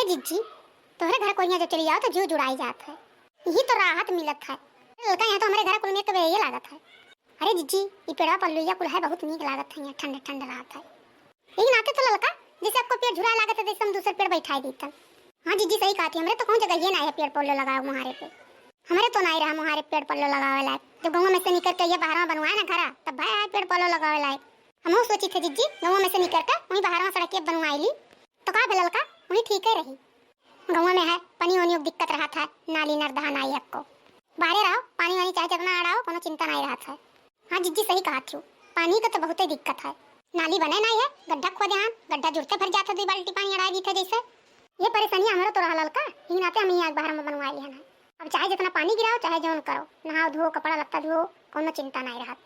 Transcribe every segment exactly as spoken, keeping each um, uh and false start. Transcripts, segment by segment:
ए जिज्जी, तोहरे घर कोई यहाँ जब चली जाओ तो जीव जुड़ाई जात है, यही तो राहत मिलत है। ललका, यहाँ तो हमरे घर कुल में एक बेर ये लागत है। अरे जिज्जी, ई पेड़वा पल्लुइया कुल है, बहुत नीक लागत है, यहाँ ठंड ठंड रहत है। एक नाते तो ललका, जैसे आपको पेड़ झुराए लागत है, जैसे हम दूसरे पेड़ बैठाए देतन। हाँ जिज्जी, सही कहत ही, हमरे तो कौन जगह ये ना है पेड़ पल्लो लगाओ मुहारे पे। हमरे तो नाई रहा मुहारे पेड़ पल्लो लगावे लायक। जब गौवा में से निकर के ये बहरवा बनवाए ना घरा, तब भाई आए पेड़ पल्लो लगावे लायक। हमहू सोची थे जिज्जी, गौवा में से निकर के वहीं बहरवा सड़क के बनवाई ली, तो का भे ललका, वहीं ठीक है रही। गौवा में है, पानी वानी के दिक्कत रहत है, नाली नरदहा नाई आपको। बाहरे रहो, पानी वानी चाहे जितना अड़ाओ, कोनो चिंता नाई रहत है। हाँ जिज्जी, सही कहत हो, पानी का तो बहुते दिक्कत है। नाली बने नाई है, गड्ढा खोदे हन, गड्ढा जुरते भर जात है, दुई बाल्टी पानी अड़ाए दीत है जैसे। ये परेशानी हमरो तो रहा ललका, यही नाते हम यहाँ बहरवा बनवाए लिहन है। अब चाहे जितना पानी गिराओ, चाहे जौन करो, नहाओ धो, कपड़ा लत्ता धो, कोनो चिंता नाई रहत।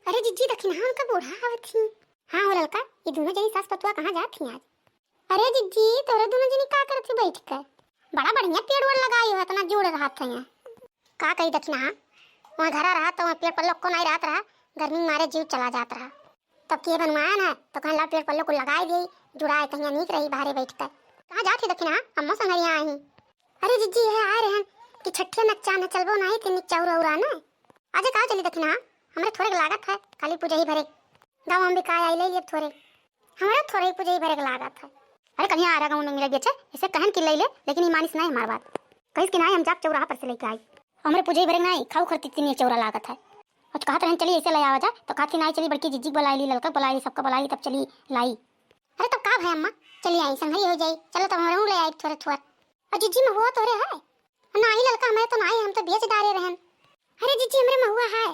अरे जिज्जी, दखिनहा उनका बूढ़ा आवत ही। हाँ हो ललका, ये दोनों जनी सास पतुआ कहाँ जात ही आज? अरे जिज्जी, तोरे दोनों जनी का करत ही बैठ के? बड़ा बढ़िया पेड़ वेड़ लगाई हो, इतना जुड़ रहत है यहाँ। का कही दखिनहा, वहाँ घरा रहा तो वहाँ पेड़ पल्लो को नाई रहत रहा, गर्मी मारे जीव चला जात रहा। तब के बनवाया ना, तो कहन ला पेड़ पल्लो को लगाई दी, जुड़ाए कहीं नीक रही बाहरे बैठ कर। कहाँ जात ही दखिनहा, अम्मो संगरिया आई। अरे जिज्जी, है आए रहन कि छठिया नकचान है, चलबो नाई थे चौरा उरा ना। आजे का चली दखिनहा, हमरे थोरे के लागत है, खाली पुजही भरे। गाँव हम भी का आई ले लिए थोरे। हमरे थोरे पुजही भरे के लागत है। अरे कन्या आ रहा गाँव में मिले बेचे, इसे कहन कि ले ले, लेकिन ई मानिस नाई हमार बात। कहिस कि नाई हम जाके चौराहा पर से लेके आई। हमरे पुजही भरे के नाई, खाऊ खरती तीन चौरा लागत है। और कहत रहन चली ऐसे ले आवा जा, तो कहती नाई चली बड़की जिज्जी के बुलाई ली, ललका के बुलाई ली, सबका बुलाई ली, तब चली लाई। अरे तब का भाई अम्मा, चली आई, संगरी हो जाई, चलो तब हमरे ले आई थोरे थोर। और जिज्जी महुआ तोरे है? नाई ललका, हमरे तो नाई, हम तो बेच डारे रहन। अरे जिज्जी, हमरे महुआ है।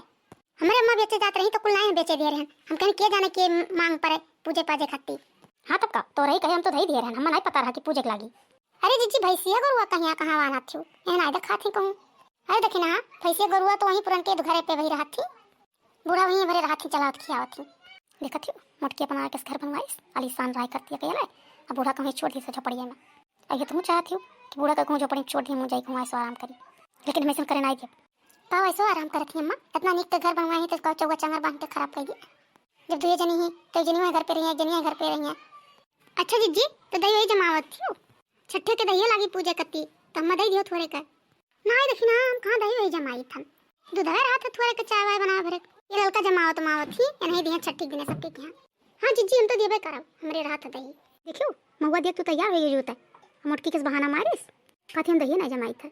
हमरे अम्मा बेचे जात रही तो कुल नाई हम बेचे दिए रहन। हम कहन के जाने के मांग पड़े पूजे पाजे खाती। हाँ तब का, तो रही कहे हम तो धई दिए रहन, हमें नाई पता रहा कि पूजे के लागी। अरे जिज्जी, भैंसिया गरुआ कहिया कहाँ वाना थी, ए नाई देखा थी कहूँ। अरे देखी ना, भैंसिया गरुआ तो वहीं पुरन के घरे पे वही रहत थी। बूढ़ा वहीं भरे रहत थी, चलावत खियावत थी। देखत ही मोटकी अपना के घर बनवाइस, आलीशान राय करती अकेले, अब बूढ़ा कहूँ छोड़ दी से झोपड़िया में। अब ये तुम चाहत हो कि बूढ़ा का कहूँ झोपड़ी में छोड़ दी, मुँह जाई कहूँ ऐसो आराम करी, लेकिन हम ऐसा करे नाई देब। का वैसो आराम करत ही अम्मा, इतना नीक के घर बनवाए ही तो का चौवा चंगर बांध के खराब कर दिया। जब दुए जनी ही, कई जनी वहाँ घर पे रही है, जनी घर पे रही है। अच्छा जिज्जी, तो दही वही जमावत थी, छठे के दहियो लागी पूजे कत्ती, तो अम्मा दही दियो थोरे कर। नाई देखी ना, हम कहाँ दही वही जमाई थन। दूधवे रहत है थोरे के चाय वाय बना भरे। ये ललका जमावत मावत ही, ये नहीं दिया छठी के दिने सबके किहाँ। हाँ जिज्जी, हम तो देबे करब, हमरे रहत है दही। देखियो, महुआ देख तू तैयार हो गई जूता। हम मोटकी के बहाना मारिस, कहती हम दही नहीं जमाई था।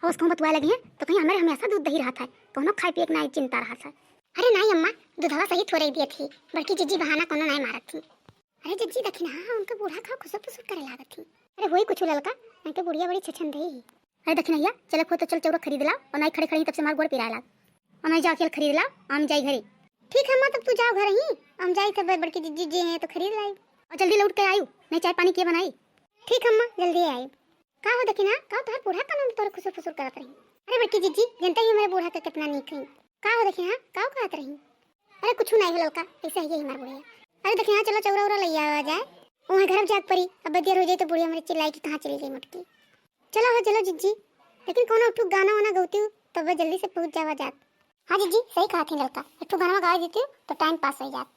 और उसको बतुआ लगी है, तो कहीं हमरे हमेशा दूध दही रहत है, कोनो खाए पिए के नाई चिंता रहत है। अरे नाई अम्मा, दूधवा सही थोरे दिए थी, बड़की जिज्जी बहाना कोनो नाई मारत थी। अरे जिज्जी देखी ना, हाँ, उनका बूढ़ा खाओ खुसुर फुसुर करे लागत थी। अरे होई कुछ ललका, उनके बुढ़िया बड़ी छछन दही। अरे दखिनैया, चले खो तो चल चौरा खरीद ला, और नाई खड़े खड़े ही तब से हमार गोड़ पिराए लाग। और नाई जाओ खेल खरीद ला, हम जाई घरे। ठीक है अम्मा, तब तू जाओ घर ही, हम जाई तब बड़की जिज्जी जी हैं तो खरीद लाई। और जल्दी लौट के आयु, नहीं चाय पानी के बनाई। ठीक है अम्मा, जल्दी आई। का हो दखिना, का तोहर बूढ़ा का नाम तोरे खुसुर फुसुर करत रही? अरे बड़की जिज्जी, जनता ही हमारे बूढ़ा का कितना नीक है। का हो दखिना, का कहत रही? अरे कुछ नहीं हो ललका, ऐसे ही है हमार बुढ़िया। अरे दखिना, चलो चौरा उरा ले आवा जाए, वहाँ घर जाके परी, अब देर हो जाए तो बुढ़िया हमारी चिल्लाई कि कहाँ चली गई मोटकी। चलो हो, चलो जिज्जी, लेकिन कोनो एक ठो गाना वाना गौती हो, तब जल्दी से पहुँच जावा जात। हाँ जिज्जी, सही कहा थी ललका, एक ठो गाना गा देती हो तो टाइम पास हो जात।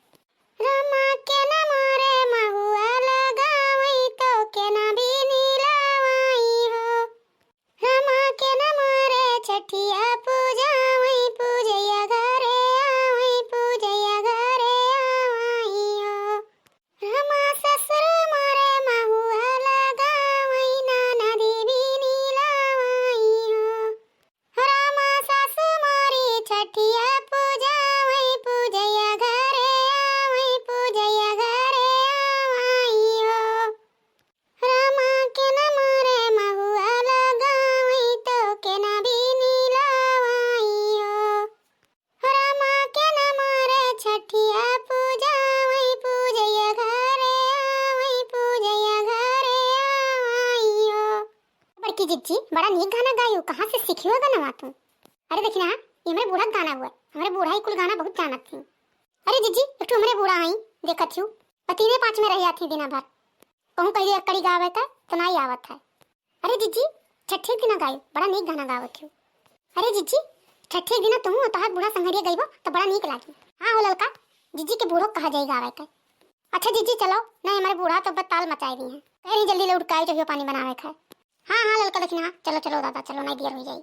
रमा के न मोरे महुआ लगावई तो के न बीनी लावाई हो। रमा के न मोरे छठिया पूजावई पूजैया घरे आवई पूजैया घरे आवई हो। रमा ससुर मोरे महुआ लगावई ना नदी बीनी लावाई हो। रमा सासु मोरी छठिया पूजावई पूजैया घरे आवई पूजैया घरे आवई हो। रमा के न मोरे महुआ लगावई तो के न बीनी लावई हो। रमा के न मोरे छठिया पूजावई पूजैया घरे आवई पूजैया घरे आवई हो। बड़की जिज्जी, बड़ा नीक गाना गायू, कहाँ से सीखियो गाना तू? अरे देखी ना, ये हमरे बूढ़ा के गाना हुआ, हमरे बूढ़ा ही कुल गाना बहुत जानत थी। अरे जिज्जी, एक ठो हमरे बूढ़ा आई, देखत हियो, पतीने पाँच में रह जाती दिना भर। कहूँ कह दिया कड़ी गावे का, तो ना ही आवत है। अरे जिज्जी, छठे के दिना गायू, बड़ा नीक गाना गावत हियो। अरे जिज्जी, छठे के दिना तुहूँ और तोहार बूढ़ा संगरिया गईबो, तो बड़ा नीक लागी। हाँ हो ललका, जिज्जी के बूढ़ो कहा जाई गावे का। अच्छा जिज्जी चलो, नहीं हमरे बूढ़ा तो बस ताल मचाए दी हैं। कह रही जल्दी ले उठ के आई, चहियो पानी बनावे के है। हाँ हाँ ललका दखिनहा, चलो चलो दादा चलो, नहीं देर हो जाई।